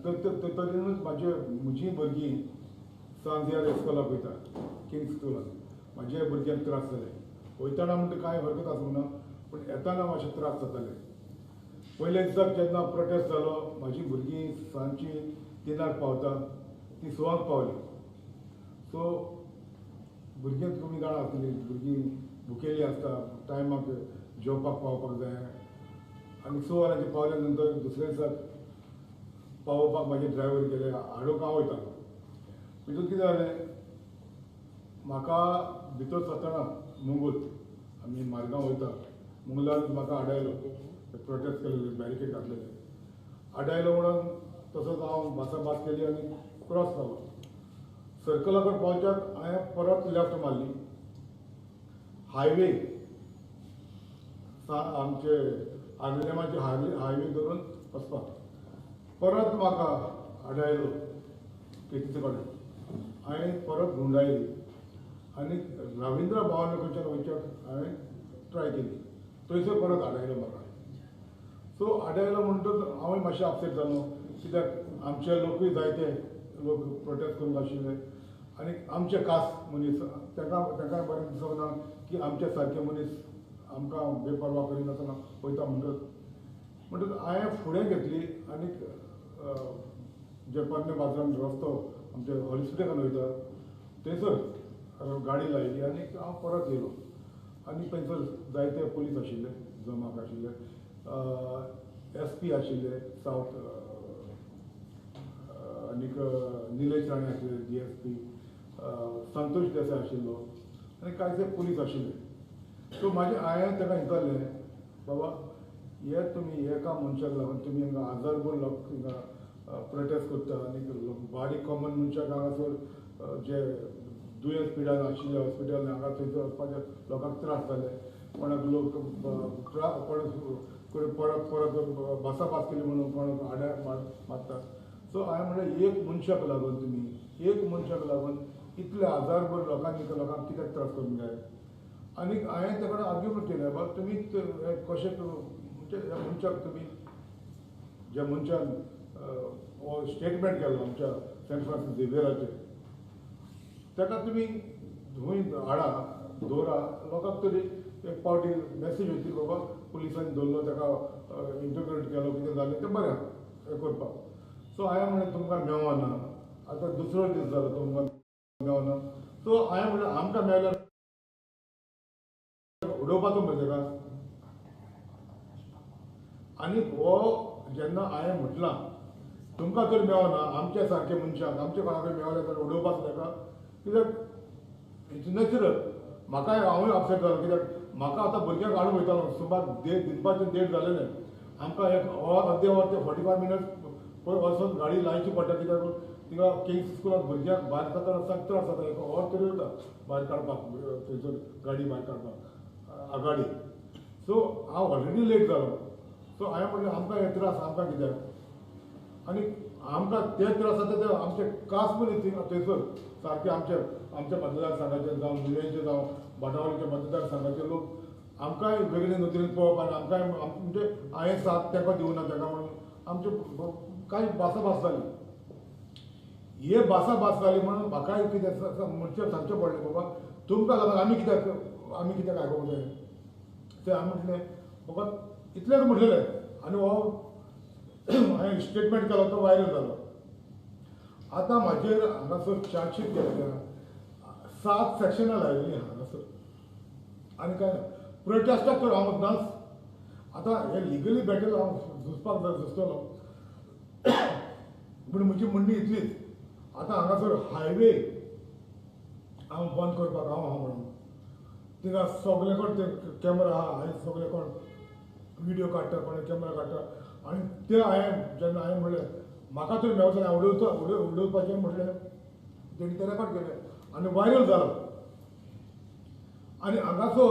आनी तरेनूच म्हाजे म्हजी भुरगीं सांजियार इस्कोलाक वयता किंग्स स्कुलान म्हाज्या भुरग्यांक त्रास जाले. वयतना म्हणटा कांय हरकत आसूंक ना पूण येताना मातशे त्रास जाताले. पयल्या दिसाक जेन्ना प्रोटेस्ट जालो म्हाजी भुरगीं सांजची 3 पावता ती 6 पावली. सो भुरगीं तुमी जाणा आसतली भुरगीं भुकेल्ली आसता टायमाक जेवपाक पावपाक जाय आनी 6 वरांचेर पावल्या नंतर दुसऱ्या दिसाक पावोवपाक म्हाजे ड्रायव्हर गेले हाडूंक हांव वयतालो. भितर कितें जालें म्हाका भितर सरतना मुंगूल आमी मारगांव वयता मुंगलान म्हाका आडायलो प्रोटेस्ट केलेले बॅरिकेड घातलेले आडायलो म्हणून तसोच हांव भासाभास केली आनी क्रॉस जालो. सर्कला कडेन पावच्याक हांवें परत लेफ्ट मारली हायवे आमचे आर्लेमाचे हायवे धरून वचपाक परत म्हाका आडायलो केटीचे कडेन हांवें परत घुंवडायली आनी रविंद्र भवन कडच्यान वयच्याक हांवें ट्राय केली थंयसर परत आडायलो म्हाका. सो आडायलो म्हणटकच हांवूय मातशें अपसेट जालो कित्याक आमचे लोकूय जायते लोक प्रोटेस्ट करूंक आशिल्ले आनी आमचे खास मनीस तांकां तांकां बरें दिसोंक ना की आमचे सारके मनीस आमकां बेपर्वा करिनासतना वयता म्हणटकच हांवें फुडें घेतली आनी जे पोरण्या बाजारान रस्तो आमच्या हॉस्पिटलान वयता थंयसर गाडी लायली आनी हांव परत येयलो आनी थंयसर जायते पुलीस आशिल्ले जमाक आशिल्ले एस पी आशिल्ले सावथ आनीक निलेश राणे आशिल्ले D S P Santosh Desai आशिल्लो आनी कांयचे पुलीस आशिल्ले. सो म्हाजें हांवें ताका विचारलें बाबा हे तुमी एका मनशाक लागून तुमी हांगा हजारभर लोक हिंगा प्रोटेस्ट करता आनी बारीक कॉमन मनशाक हांगासर जे दुयेंस पिडान आशिल्ले हॉस्पिटल हांगा थंयसर वचपाचे लोकांक त्रास जाले कोणाक लोक कोण परत परत भासाभास केली म्हणून कोणाक आड्या मारता. सो हांवें म्हणलें एक मनशाक लागून तुमी एक मनशाक लागून इतले हजारभर लोकांनी लोकांक कित्याक त्रास करूंक जाय. आनी हांवें ते कडेन आर्ग्युमेंट केलें बाबा तुमी कशें म्हणजे ह्या मनशाक तुमी ज्या मनशान हो स्टेटमेंट केलो आमच्या सेंट फ्रांसीस झेवियराचेर ताका तुमी खंय हाडा दवरा लोकांक तरी एक पावटी मॅसेज वयतली बाबा पुलिसांनी दवरलो ताका इंटरग्रेट केलो कितें जालें तें बरें हें करपाक. सो हांवें म्हणलें तुमकां मेवना आतां दुसरो दीस जालो तुमकां मेवना. सो हांवें म्हणलें आमकां मेळ्ळ्यार उडोवपाचो मरे ताका. आनी हो जेन्ना हांवें म्हटलां तुमकां तर मेवना आमच्या सारके मनशांक आमच्या कोणाकय मेवल्यार जाल्यार उडोवपाचो ताका कित्याक it's natural. म्हाकाय हांवूय अपसेट जालो कित्याक म्हाका आतां भुरग्यांक हाडूंक वयतालो सुमार देड दिनपाचें देड जालेलें आमकां एक वर अर्दें वर ते 45 मिनट्स पळय वचून गाडी लायची पडटा कित्याक थिंगा किंग्स स्कुलाक भुरग्यांक भायर सरतना सगळें त्रास जाता एक वर तरी वता भायर काडपाक थंयसर गाडी भायर काडपाक आगाडी. सो हांव ऑलरेडी लेट जालो. सो हांवें म्हणलें आमकां हे त्रास आमकां कित्याक आनी आमकां ते त्रास जाता ते आमचे खास मनीस थंयसर सारके आमचे आमच्या मतदारसंघाचे जावं नुवेंचे जावं भाटावलीचे मतदारसंघाचे लोक आमकांय वेगळे नदरेन पळोवप आनी आमकांय म्हणजे हांवें साथ ताका दिवना ताका म्हणून आमचे कांय भासाभास जाली. हे भासाभास जाली म्हणून म्हाकाय कितें म्हणचे सांगचें पडलें बाबा तुमकां लागून आमी कित्याक आयकूंक जाय तें हांवें म्हटलें बाबा इतलेंच म्हटलेलें आनी हो हांवें स्टेटमेंट केलो तो वायरल जालो. आतां म्हाजेर हांगासर चार्जशीट केल्या 7 सेक्शनां लायिल्लीं हांगासर आनी कांय ना प्रोटेस्टाक तर हांव नाच. आतां हे लिगली बॅटल हांव झुजपाक जाय झुजतलो पूण म्हजी म्हणणी इतलीच आतां हांगासर हायवे हांव बंद करपाक हांव आहा म्हणून थिंगा सगळे कोण ते कॅमरा आहा आनी सगळे कोण विडियो काडटा कोण कॅमरा काडटा आनी ते हांवें जेन्ना हांवें म्हणलें म्हाका तरी मेवचो ना उडोवपाचें म्हटलें तेणी ते रेकॉर्ड केलें आनी वायरल जालो. आनी हांगासर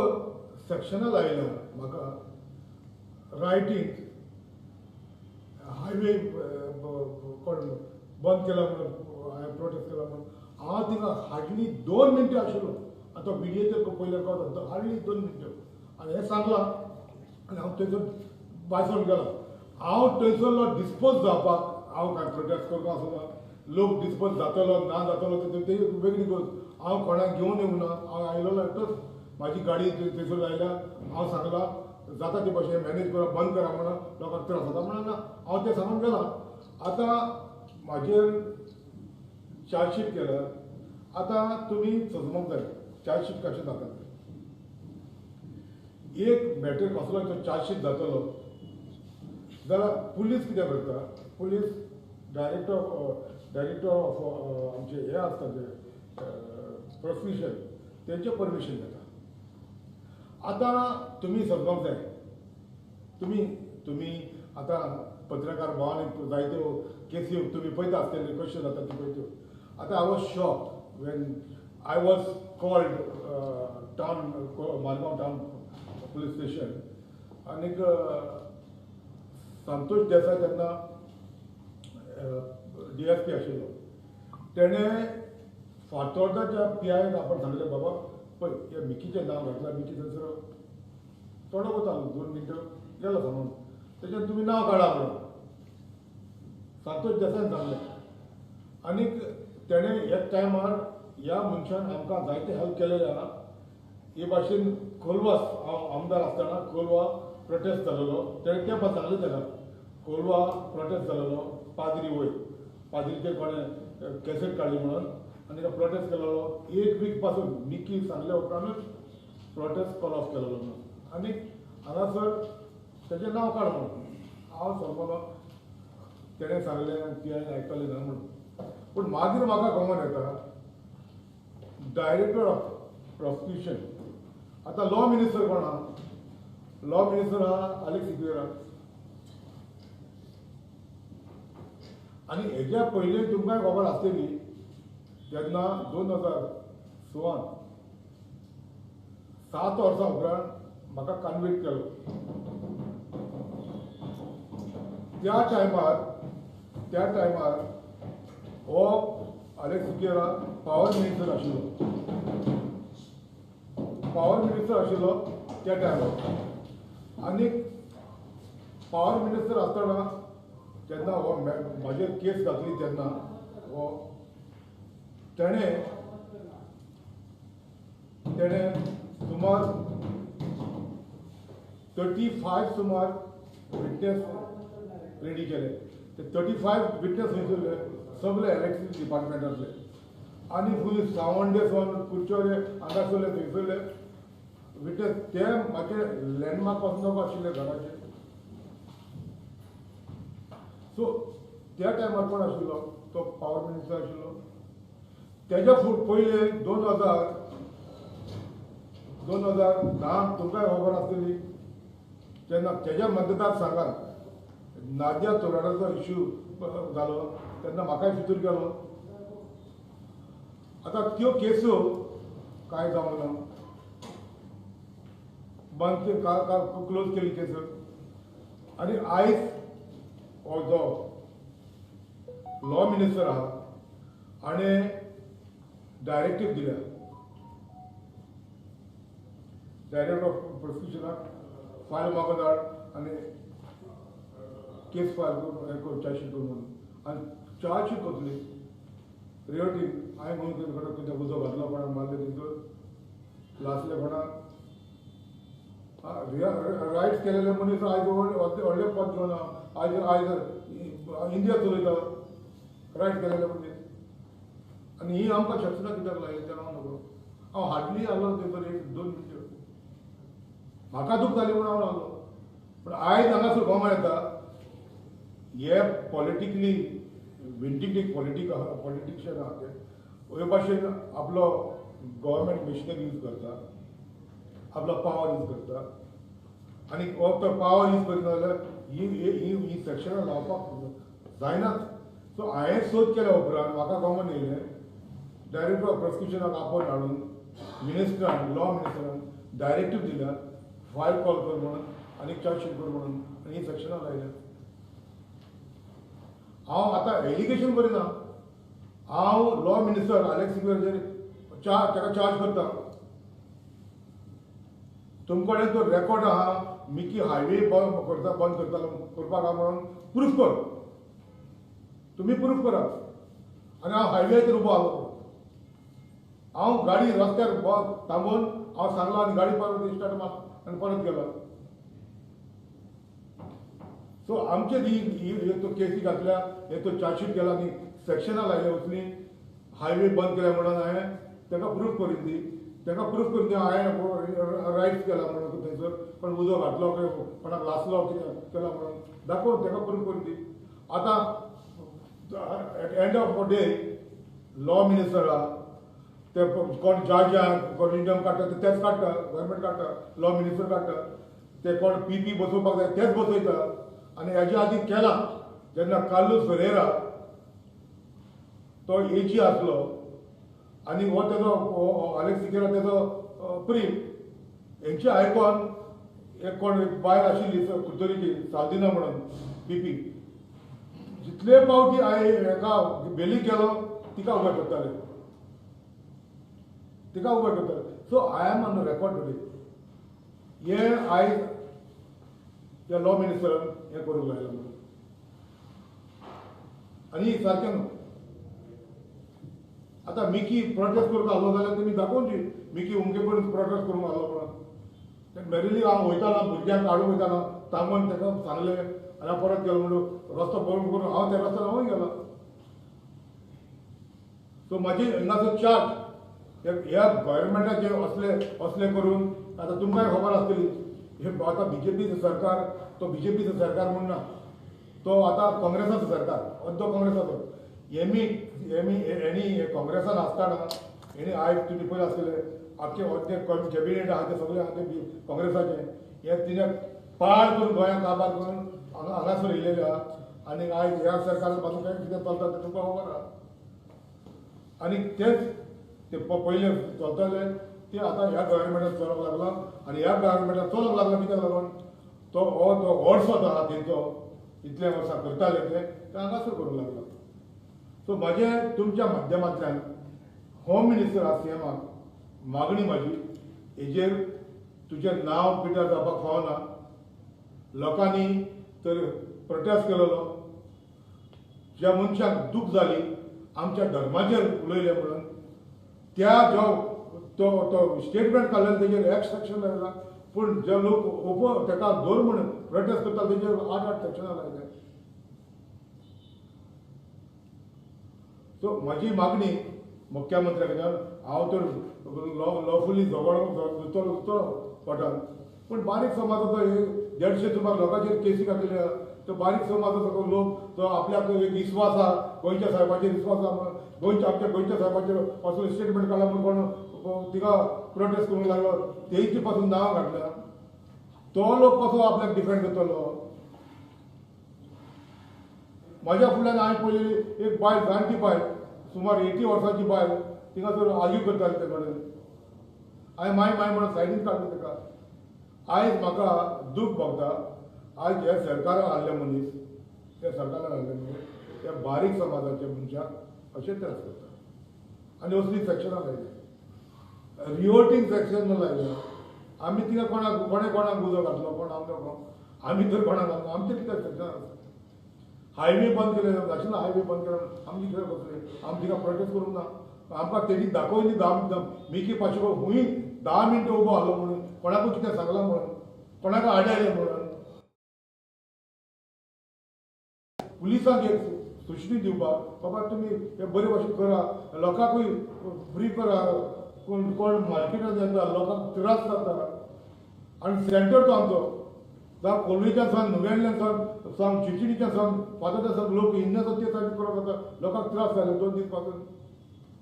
सेक्शनां लायल्या म्हाका रायटींग हायवे कोण बंद केला म्हणून हांवें प्रोटेस्ट केला म्हणून हांव थिंगा हार्डली 2 मिनटां आशिल्लो. आतां विडियोचेर पयल्यार कळटा हार्डली 2 मिनटां आनी हें सांगलां आनी हांव थंयसर भायर सरून गेलो. हांव थंयसरलो डिस्पोज जावपाक हांव कांय प्रोटेस्ट करपाक आसना, लोक डिस्पर्स जातलो ना जातलो ते वेगळी गोश्ट. हांव कोणाक घेवन येवंक ना, हांव आयलेलो एकटोच, म्हाजी गाडी थंयसर आयल्या, हांव सांगलां जाता ते भाशेन मॅनेज करा, बंद करा म्हणून, लोकांक त्रास जाता म्हणून ना, हांव तें सांगून गेलां. आतां म्हाजेर चार्जशीट केल्या, आतां तुमी सजमोंक जाय चार्जशीट कशें जाता तें. एक मॅटर कसलो तो चार्जशीट जातलो जाल्यार पुलीस कितें करता, पुलीस डायरेक्टर ऑफ आमचे हे आसता ते प्रोसिक्युशन, तेंचें परमिशन घेता. आतां तुमी समजोंक जाय, तुमी तुमी आतां पत्रकार भावांनी जायत्यो केसी तुमी पळयता आसतले कश्यो जाता त्यो पळयत्यो. आतां I was shocked when I was called town Margao town police station, आनीक संतोष देसाय तेन्ना DSP आशिल्लो, तेणें फातोर्दाच्या PI आपण सांगलें, बाबा पळय हे मिकीचें नांव घातलां, मिकी थंयसर थोडो वतालो 2 मिनटां गेलो सांगून, तेजें तुमी नांव काडा म्हणून संतोष देसायन सांगलें. आनीक तेणें एक टायमार ह्या मनशान आमकां जायते हेल्प केलेले आहा. हे भाशेन कोलवास हांव आमदार आसतना कोलवा प्रोटेस्ट जालेलो, तेणें तें पण सांगलें ताका, कोलवा प्रोटेस्ट जालेलो पाद्री वयर, पाद्रीचेर कोणें कॅसेट काडली म्हणून आनी ताका प्रोटेस्ट केलेलो. एक वीक पासून मिकी सांगल्या उपरांतूच प्रोटेस्ट कॉल ऑफ केलेलो म्हणून, आनी हांगासर तेजें नांव काड म्हणून हांव समजलो, तेणें सांगलें ती हांवें आयकलें ना म्हणून. पूण मागीर म्हाका खबर येता डायरेक्टर ऑफ प्रोसिक्युशन, आतां लॉ मिनिस्टर कोण आहा, लॉ मिनिस्टर आहा आलेक्स सिक्वेरा. आनी हेज्या पयलीं तुमकां खबर आसतली जेन्ना 2006 7 वर्सां उपरांत म्हाका कन्विक्ट केलो, त्या टायमार हो आलेक्स सिक्वेरा पावर मिनिस्टर आशिल्लो, पावर मिनिस्टर आशिल्लो त्या टायमार. आनी पावर मिनिस्टर आसतना जेन्ना हो म्हाजेर केस घातली तेन्ना हो तेणें तेणें सुमार 35 सुमार विटनेस रेडी केले. ते 35 विटनेस खंयसरले, सगळे इलेक्ट्रिसिटी डिपार्टमेंटांतले, आनी फूल सावंडे सावन कुडचोरे हांगासरले थंयसरले विटनेस, ते म्हाजे लँडमार्क पासून आशिल्ले घराचे. सो त्या टायमार कोण आशिल्लो, तो पावर मिनिस्टर आशिल्लो. तेज्या पयले 2010 तुमकांय खबर आसतली तेन्ना तेज्या मतदारसंघात नादिया तोराडाचो इश्यू जालो तेन्ना म्हाकाय फितूर केलो. आतां त्यो केसो कांय जावंक ना, बंद क्लोज केली केस. आनी आयज हो जो लॉ मिनिस्टर आहा हाणें डायरेक्टीव दिल्या डायरेक्टर ऑफ प्रोसिक्युशनाक फायल म्हाका धाड आनी केस फायल करून चार्जशीट करून म्हणून. आनी चार्जशीट कसली रियटी हांवें म्हणून कितें कितें उजो घातलो कोणाक मारले थंयसर लासले कोणाक, रायट्स केलेले मनीस आयज व्हडलें पद घेवन आयज आयज इंडिया चलयता रायट केलेले मनीस. आनी ही आमकां शस्त्रां कित्याक लायली तें हांव नको. हांव हार्डली आयलो थंयसर 1-2 मिनटां, म्हाका दूख जाली म्हणून हांव आयलो. पूण आयज हांगासर गोमा येता हे पॉलिटिकली विंडिकेट पॉलिटिशियन आहा ते हे भाशेन आपलो गव्हर्मेंट मिशनरी यूज करता, आपलो पावर यूज करता. आनी हो तो पावर यूज करिना जाल्यार ही ही सेक्शनां लावपाक जायनाच. सो हांवें सोद केल्या उपरांत म्हाका कॉमन येयलें डायरेक्टर ऑफ प्रोसिक्युशनाक आपोवन हाडून मिनिस्टरान, लॉ मिनिस्टरान डायरेक्टीव दिल्या फायल कॉल कर म्हणून आनी चार्जशीट कर म्हणून, आनी ही सेक्शनां लायल्या. हांव आतां एलिगेशन करिना, हांव लॉ मिनिस्टर आलेक्स सिक्वेराचेर ताका चार्ज करता. तुमचे कडेन तो रेकॉर्ड आहा मिकी हायवे बंद करता बंद करतालो करपाक आहा म्हणून प्रूफ कर. तुमी प्रूफ करा. आनी हांव हायवेचेर उबो आसलो, हांव गाडी रस्त्यार थांबोवन हांव सांगलां आनी गाडी परत स्टार्ट मार आनी परत गेलो. सो आमचे ही तो केसी घातल्या, हे तो चार्जशीट केला आनी सेक्शनां लायल्या वचली हायवे बंद केल्या म्हणून हांवें ताका प्रूफ करून दी, ताका प्रूफ करून दी हांवें रायट्स केला म्हणून थंयसर पण उजो घातलो कोणाक लासलो कितें केला म्हणून दाखोवन ताका प्रूफ करून दी. आतां at end of the day law minister आहा, ते कोण जजांक कोण इंडम काडटा ते तेच काडटा, गव्हर्मेंट काडटा, लॉ मिनिस्टर काडटा, ते कोण पी पी बसोवपाक जाय तेच बसयता. आनी हेज्या आदी केला जेन्ना कार्लूस फेरेरा तो एजी आसलो आनी हो तेजो आलेक्स सिकेरा तेजो प्रीम हेंचे आयकॉन एक कोण एक बायल आशिल्ली कुर्तोरीची साल्दिना म्हणून पी पी, जितले पावटी हांवें हेका बेलीक गेलो तिका उबे करताले, तिका उबे करताले. So I am on the record today. हें आयज त्या लॉ मिनिस्टरान हें करूंक लायलां म्हणून आनी सारकें न्हू. आतां मिकी प्रोटेस्ट करूंक आसलो जाल्यार तुमी दाखोवन दी मिकी उमके कडेन प्रोटेस्ट करूंक आसलो म्हणून. मेरेली हांव वयताना भुरग्यांक हाडूंक वयताना थांबोवन ताका सांगलें आनी हांव परत गेलो म्हणून रस्तो बंद करून हांव त्या रस्त्यार हांवूय गेलो. सो म्हाजी हांगासर चार्ज ह्या गव्हर्मेंटाचे असले असले करून आतां तुमकांय खबर आसतली हे आतां बीजेपीचो सरकार, तो बीजेपीचो सरकार म्हूण ना, तो आतां काँग्रेसाचो सरकार, अद्दो काँग्रेसाचो. हेमी हेमी हेणी काँग्रेसान आसतना हेणी आयज तुमी पळय आसतले आख्खे अर्दे कॅबिनेट आहा ते सगळे आहा ते काँग्रेसाचे, हे तिणें पाड करून गोंयांक काबार करून हांगा हांगासर येयलेले आहा. आनी आयज ह्या सरकारान पासून कांय कितें चलता तें तुमकां खबर आहा. आनी तेच ते पयले चलताले ते आतां ह्या गव्हर्मेंटान चलोवंक लागला. आनी ह्या गव्हर्मेंटान चलोवंक लागला कित्याक लागून तो हो तो वर्स आहा तेंचो इतले वर्सां करताले ते हांगासर करूंक लागला. सो म्हजें तुमच्या माध्यमांतल्यान होम मिनिस्टर आहा सीएमाक मागणी म्हाजी हेजेर तुजें नांव पिड्ड्यार जावपाक फावना. लोकांनी तर प्रोटेस्ट केलेलो, ज्या मनशाक दूख जाली आमच्या धर्माचेर उलयलें म्हणून त्या जो तो तो स्टेटमेंट काडलें तेजेर एक सेक्शन लायला, पूण जे लोक ओपो ताका धर म्हणून प्रोटेस्ट करता तेजेर 8-8 सेक्शनां लायले. सो म्हाजी मागणी मुख्यमंत्र्या कडल्यान, हांव तर लॉफुली झगडो जुतलो कोर्टान, पूण बारीक समाजाचो हे 150 सुमार लोकांचेर केसी घातलेल्यो आहा. तो बारीक समाजाचो लोक तो आपल्याक एक विस्वास आहा, गोंयच्या साहेबाचेर विस्वास आहा म्हणून गोंयच्या आमच्या गोंयच्या साहेबाचेर असलो स्टेटमेंट काडला म्हणून कोण तिका प्रोटेस्ट करूंक लागलो, तेंचे पासून नांव घातल्या. तो लोक कसो आपल्याक डिफेंड करतलो? म्हाज्या फुडल्यान हांवें पळयली एक बायल, जाणटी बायल, सुमार 80 वर्सांची बायल, थिंगासर आर्ग्यू करताली ते कडेन. हांवें माय माय म्हणून सायडीन काडलो ताका. आयज म्हाका दूख भोगता, आयज ह्या सरकारान हाडले मनीस, त्या सरकारान हाडले मनीस त्या बारीक समाजाच्या मनशाक अशें त्रास करता आनी असली सेक्शनां लायली, रिओटींग सेक्शन लायलें. आमी तिका कोणाक कोणें कोणाक उजो घातलो, कोण आमकां कोण, आमी तर कोणाक घातलो, आमचें कितें सेक्शन आसा? हायवे बंद केले, नॅशनल हायवे बंद केले, आमची कितें कसलें? आमी तिका प्रोटेस्ट करूंक ना. आमकां तेणी दाखयली मिकी पाशेको हुंय 10 मिनटां उबो आसलो म्हणून, कोणाकूय कितें सांगलां म्हणून, कोणाक आडायलें म्हणून. पुलिसांक एक सुचणी दिवपाक, बाबा तुमी हे बरे भाशेन करा, लोकांकूय फ्री करा, कोण कोण मार्केटान येता लोकांक त्रास जाता. आनी सेंटर तो आमचो जावं कोलवेच्यान सावन, नुव्यान सावन, सावन चिंचणीच्यान सावन, फातोड्ड्या सावन लोक येयना ते सायडीन करप जाता, लोकांक त्रास जाले 2 दीस पासून.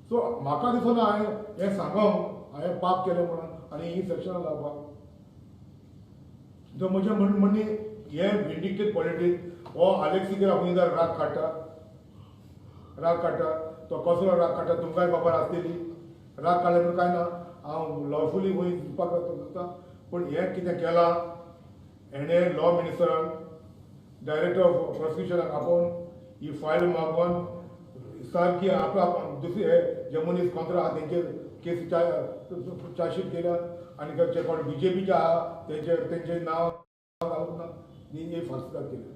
सो म्हाका दिसना हांवें हें सांगोंक हांवें पाप केलें म्हणून आनी ही सेक्शनां लावपाक. सो म्हजें म्हणणी हें विंडिकेट पॉलिटिक्स. हो आलेक्स सिकेरा खंय जाल्यार राग काडटा, राग काडटा, तो कसलो राग काडटा तुमकांय खबर आसतली. राग काडले म्हणून कांय ना, हांव लॉफुली खंय दिवपाक सोदता, पूण हें कितें केलां हेणें लॉ मिनिस्टरान डायरेक्टर ऑफ प्रोसिक्युशनाक आपोवन ही फायल मागोवन सारकी आपल्या दुसरे हे जे मनीस कॉन्त्रा आहा तेंचेर केस चार्जशीट केल्या आनी जे कोण बीजेपीचे आहा तेंचे नांव घालूंक ना, ही फार्सिदार केल्या.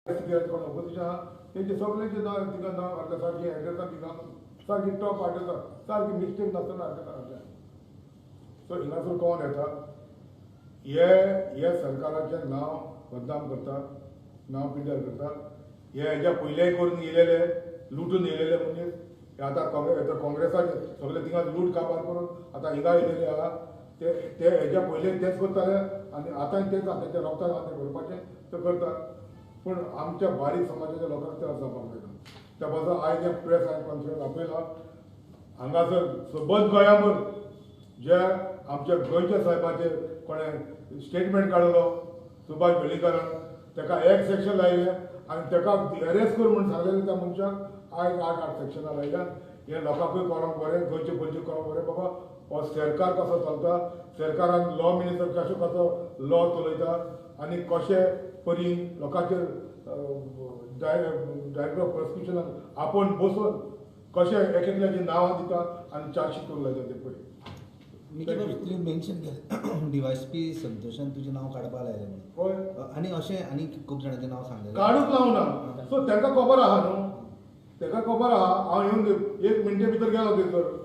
कोण ऑपोजिशन आहा तेंचे सगळ्यांचे नांव तिका नांव घातल्या, सारकी एड्रेसां बी घालून सारकी टॉप एड्रेसां, सारकी मिस्टेक नासतना एड्रेसां घातल्या. सो हिंगासर कोण येता हे हे सरकाराचें नांव बदनाम करता, नांव पिड्ड्यार करता. हे हेज्या पयलेय करून येयलेले, लुटून येयलेले मनीस हे आतां काँग्रेसाचे सगळे थिंगा लूट काबार करून आतां हिंगा येयलेले आहा. ते ते हेज्या पयले तेच करताले आनी आतांय तेच तेंच्या रोगतान आतां करपाचें ते करता. पूण आमच्या बारीक समाजाच्या लोकांक त्रास जावपाक जायना. त्या पासून आयज हें प्रेस हांवें कॉन्फरन्स आपयला हांगासर सबंद गोंयाभर जे आमच्या गोंयच्या साहेबाचेर कोणें स्टेटमेंट काडलो सुभाष वेलिंगकारान, ताका एक सेक्शन लायलें आनी ताका अरेस्ट कर म्हूण सांगलेलें त्या मनशाक आयज 8 8 सेक्शनां लायल्या. हें लोकांकूय कळोंक बरें, गोंयचे पयलीं कळोंक बरें बाबा हो सरकार कसो चलता, सरकारान लॉ मिनिस्टर कसो कसो लॉ चलयता आनी कशे परी लोकांचेर डायरेक्टर ऑफ प्रोसिक्युशनाक आपोवन बसोवन कशें एक एकल्याची नांवां दिता आनी चार्जशीट करूंक लायता ते पळय. तुवें मेन्शन केलें डीवायएसपी संतोषान तुजें नांव काडपाक लायलें म्हणून. हय, आनी अशें आनी खूब जाणांचें नांव सांगलें, काडूंक लावना. सो तांकां खबर आहा न्हू, ताका खबर आहा. हांव येवन एक मिनटे भितर गेलो थंयसर.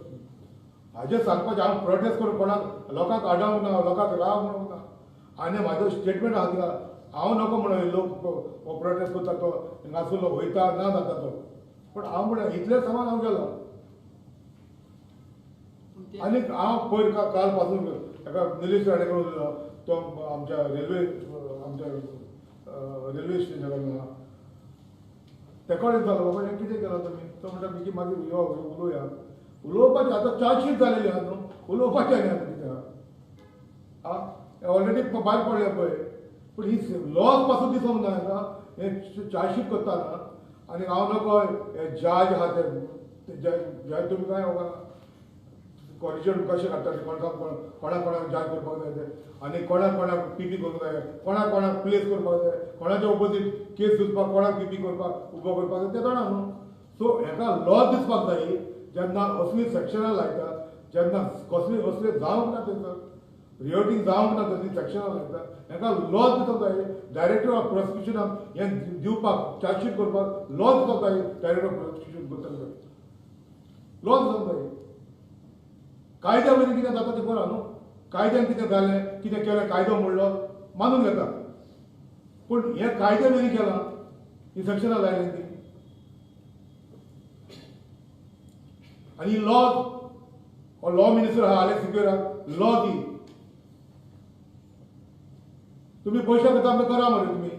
हाजें सांगपाचें हांव प्रोटेस्ट करून कोणाक लोकांक आडावंक ना, लोकांक राव म्हणूंक ना. आनी म्हाजो स्टेटमेंट आहा तिका हांव नको म्हणून लोक हो प्रोटेस्ट करता तो हिंगासरलो वयता ना जाता तो, पूण हांव म्हणून इतलें सामान हांव गेलो. आनी हांव पयर काल पासून ताका निलेश राणे कडेन उलयलो, तो आमच्या रेल्वे आमच्या रेल्वे स्टेशना कडेन आहा, तेका कडेन जालो बाबा हें कितें केलां तुमी. तो म्हणटा मिकी मागीर यो उलोवया. उलोवपाचें आतां चार्जशीट जालेली आहा न्हू, उलोवपाचें आनी आतां कितें आहा, आं ऑलरेडी भायर पडल्या पळय. पूण ही लॉस पासून दिसोंक ना हांगा हें चार्जशीट करता ना. आनी हांव नको हे जज आहा ते जज तुमी कांय खबर कॉलिजन कशें काडटा ते, कोणाक कोणाक कोणाक जज करपाक जाय ते, आनी कोणाक कोणाक पी पी करूंक जाय, कोणाक कोणाक प्लेस करपाक जाय, कोणाच्या ओपोजीट केस दिवपाक कोणाक पी पी करपाक उबो करपाक जाय ते जाणा न्हू. सो हेका लॉस दिसपाक जाय जेन्ना असली सेक्शनां लायता, जेन्ना कसली असले जावंक ना थंयसर रियोटींग जावंक ना तसली सेक्शनां लायता, हेका लॉस दिसप जाय. डायरेक्टर ऑफ प्रोसिक्युशनाक हें दिवपाक चार्जशीट करपाक लॉस दिसप जाय. डायरेक्टर ऑफ प्रोसिक्युशन करतले लॉस दिसप जाय. कायद्या वयल्यान कितें जाता तें बरें न्हू, कायद्यान कितें जालें कितें केलें कायदो मोडलो मानून घेता, पूण हें कायद्या वयल्यान केलां ही सेक्शनां लायलीं ती. आनी लॉ हो लॉ मिनिस्टर आहा आलेक्स सिक्वेरा, लॉ दी तुमी पयशे करता आमकां करा मरे, तुमी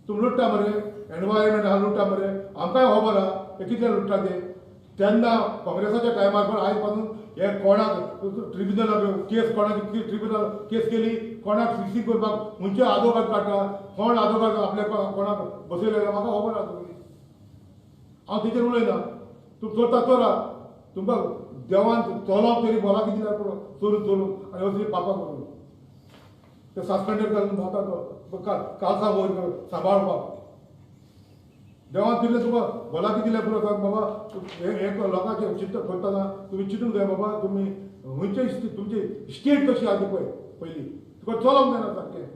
तुमी लुट्टा मरे, एनवायरमेंट आहा लुट्टा मरे, आमकांय खबर आहा ते कितले लुट्टा ते. तेन्ना काँग्रेसाच्या टायमार पण आयज पासून हे कोणाक ट्रिब्युनलाक केस, कोणाक ट्रिब्युनल केस केली, कोणाक फिक्सिंग करपाक खंयचे आदोगाद काडटा, कोण आदोगाद आपल्या कोणाक बसयलें म्हाका खबर आहा. तुमी हांव तेचेर उलयना, तुमी चोरता चोरा, तुमकां देवान चलोवंक तरी भलायकी दिल्यार पुरो, चोरून चोरून आनी असली पापां करून ते सस्पेंडेड घालून भोंवता तो कालसां वयर सांबाळपाक. देवान दिल्लें तुका भलायकी दिल्यार पुरो. सांग बाबा हें लोकांचें चिंतप करतना तुमी चिंतूंक जाय बाबा तुमी खंयचे तुमची स्टेट कशी आहा ती पळय पयलीं, तुका चलोवंक जायना सारकें.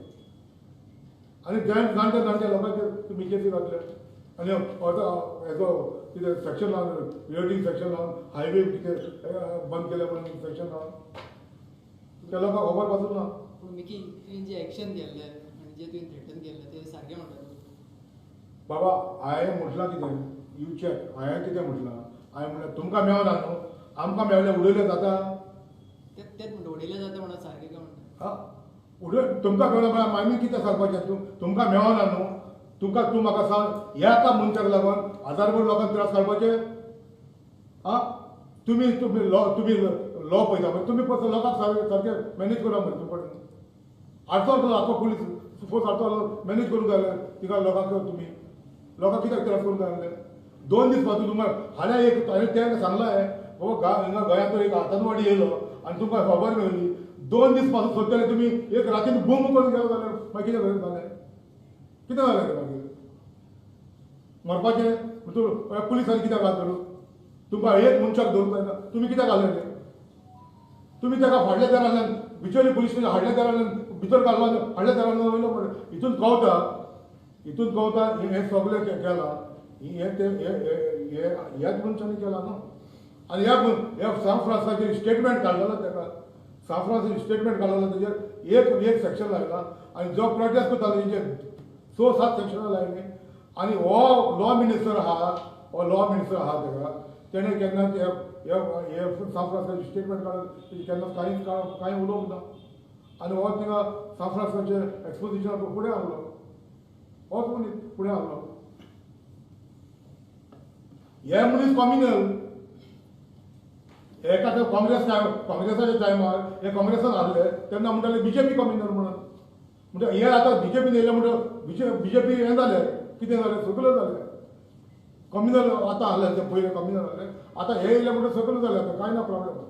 आनी जाणट्या जाणट्या लोकांचेर तुमी केसी घातले आनी आतां हेजो कितें सेक्शन लावन रियोटींग सेक्शन लावन हायवे कितें बंद केलें म्हणून सेक्शन लावन त्या लोकांक खबर पासून ना. पूण मिकी तुवें जें एक्शन केल्लें आनी जें तुवें थ्रेटन केल्लें तें सारकें म्हणटा तूं? बाबा हांवें म्हटलां कितें, you check हांवें कितें म्हटलां, हांवें म्हणलें तुमकां मेळना न्हू, आमकां मेळ्ळें उडयलें जाता. तेंच म्हणटा उडयलें जाता म्हणून सारकें काय म्हणटा? आं उडय तुमकां मेळना म्हळ्यार मागीर कितें सांगपाचें, तूं तुमकां मेळना न्हू, तुका तूं म्हाका सांग ह्या एका मनशाक लागून हजारभर लोकांक त्रास काडपाचे? आं तुमी तुमी लॉ तुमी लॉ पळयता पळय, तुमी फक्त लोकांक सारकें मॅनेज करा मरे. तुमकां आडचो आख्खो पुलीस फोर्स आडचो मॅनेज करूंक जाय तिका लोकांक, तुमी लोकांक कित्याक त्रास करूंक जाय? 2 दीस पासून तुमकां फाल्यां एक हांवें तें सांगलां बाबा हिंगा गोंयांत एक आतंकवादी येयलो आनी तुमकां खबर मेळ्ळी, 2 दीस पासून सोदतले तुमी एक रातीन बूम करून गेलो जाल्यार मागीर कितें जालें, कितें जालें तें मागीर मरपाचें? तूं पुलिसांनी कित्याक घाल धरून? तुमकां एक मनशाक धरूंक जायना, तुमी कित्याक घाले तें? तुमी ताका फाटल्या दारांतल्यान बिचोली पुलीस स्टेशन हाडल्या दारांतल्यान भितर घालून हाडल्या दारांतल्यान वयलो म्हणटा हितून कळटा हितून कवता हें सगळें केलां हें ते ह्याच मनशांनी केलां न्हू. आनी ह्या सान फ्रांसाचेर स्टेटमेंट काडलेलो ताका, सान फ्रांसाचेर स्टेटमेंट काडलेलो तेजेर एक एक सेक्शन लायला आनी जो प्रोटेस्ट करतालो तेजेर 6-7 सेक्शनां लायलीं. आनी हो लॉ मिनिस्टर आहा, हो लॉ मिनिस्टर आहा ताका तेणें केन्ना हे सान फ्रांसाचेर स्टेटमेंट काडून केन्ना कांय कांय उलोवंक ना. आनी हो थिंगा सान फ्रांसाचेर एक्सपोजिशनाक फुडें आहलो, होच मनीस फुडें आहलो. हे मनीस कॉम्युनल एका ते काँग्रेस काँग्रेसाच्या टायमार हे काँग्रेसान आहले तेन्ना म्हणटाले बीजेपी कॉम्युनल म्हणून. म्हणजे हे आतां बीजेपीन येयले म्हणटा बीजेपी हें जालें कितें जालें सगळें जालें कॉम्युनल आतां आहले ते पयले कॉम्युनल आहले आतां हे येयले म्हणटा सगळें जालें आतां कांय ना प्रॉब्लम.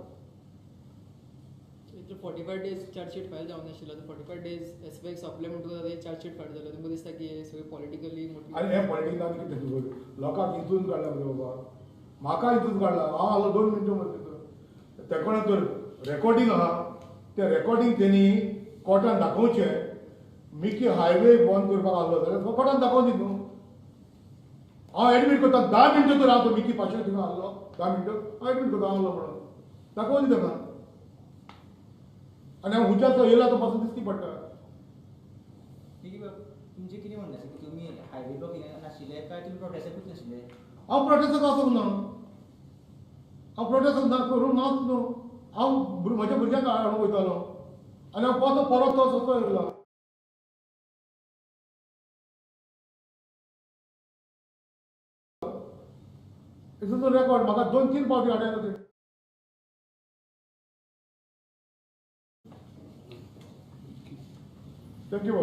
45 डेज चार्जशीट फायल जावंक नाशिल्लो, 45 डेज एसबीआयक सोंपले म्हणटकूच आतां चार्जशीट फायल जालो. तुमकां दिसता की हे सगळें पॉलिटिकली आनी हें पॉलिटिकल आनी कितें लोकांक हितून काडला मरे बाबा, म्हाका हितून काडला. हांव आहलो 2 मिनटां मदीं ते कोणें तर रेकॉर्डिंग आहा तें रेकॉर्डिंग तेणी कोर्टान दाखोवचें. मिकी हायवे बंद करपाक आहलो जाल्यार कोर्टान दाखोवं दी न्हू. हांव एडमीट करता 10 मिनटां तर हांव तो मिकी पाशे थिंगा आहलो 10 मिनटां हांव एडमीट करता आहलो म्हणून दाखोवं दी ताका. आनी हांव हुच्याचो येयला तो पासून दिसती पडटा. तुमचें कितें म्हणणें आसा की तुमी हायवे ब्लॉकिंग नाशिल्ले काय तुमी प्रोटेस्टाकूच नाशिल्ले? हांव प्रोटेस्टाक आसूंक ना, हांव प्रोटेस्ट ना करूंक नाच न्हू. हांव म्हज्या भुरग्यांक हाडूंक वयतालो आनी हांव परत परत तो सगळो येयलो. It's record म्हाका 2-3 फावटी हाडयलो. Thank you.